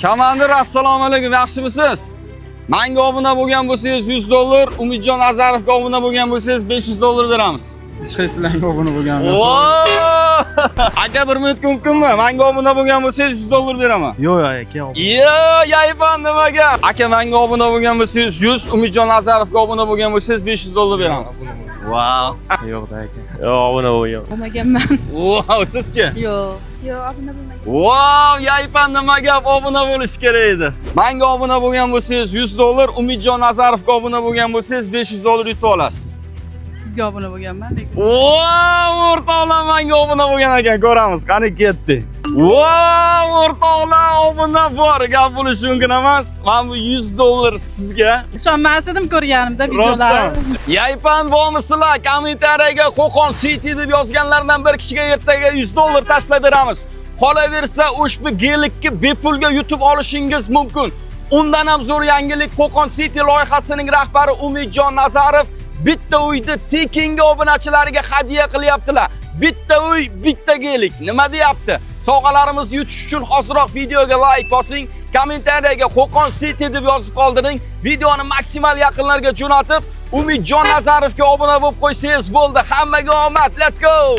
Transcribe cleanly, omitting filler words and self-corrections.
Komandir, assalomu alaykum, yaxshimisiz? Menga obuna bo'lgan bo'lsangiz 100 dollar, Umidjon Nazarovga obuna bo'lgan bo'lsangiz 500 dollar beramiz. Hech qaysilarga obuna bo'lganim yo'q. Voo! Aka, bir minut mumkinmi? Menga obuna bo'lgan bo'lsangiz 100 dollar beraman. Yo'q, yo'q aka. Yo, yaypan nima gap? Aka, menga obuna bo'lgan bo'lsangiz 100, Umidjon Nazarovga obuna bo'lgan bo'lsangiz 500 dollar beramiz. Wow. Yo'q da aka. Yo'q, obuna bo'lgan. Bo'lmaganman. Wow, sizchi? Yo'q. Yo'q, obuna bo'lmagan. Wow, yaypan nima gap, obuna bo'lish kerak edi. Menga obuna bo'lgan bo'lsangiz 100 dollar, Umidjon Nazarovga obuna bo'lgan bo'lsangiz 500 dollar yutib olasiz. Sizga obuna bo'lganman, lekin. Wow, o'rtoqlar menga obuna bo'lgan ekan, ko'ramiz. Qani ketdi. Wow, o'rtoqlar, obuna bor, gap bo'lishi mumkin emas. Mana bu 100 dollar sizga. Ishonmas edim ko'rganimda Rostdan. videolarni. Yaypan bormisizlar? Kommentariyaga Qo'qon City deb yozganlardan bir kishiga ertaga 100 dollar tashlab beramiz. Qolaversa, ushbu gelikni bepulga yutib olishingiz mumkin. Undan ham zo'r yangilik: Qo'qon City loyihasining rahbari Umidjon Nazarov bitta uyni tekinga obunachilariga hadya qilyaptilar. Bitta uy, bitta gelik. Nima deyapti? Sovg'alarimizni yutish uchun hoziroq videoga like bosing, kommentariyaga Qo'qon City deb yozib qoldiring. Videoni maksimal yaqinlarga jo'natib, Umidjon Nazarovga obuna bo'lib qo'ysangiz bo'ldi. Hammaga omad. Let's go!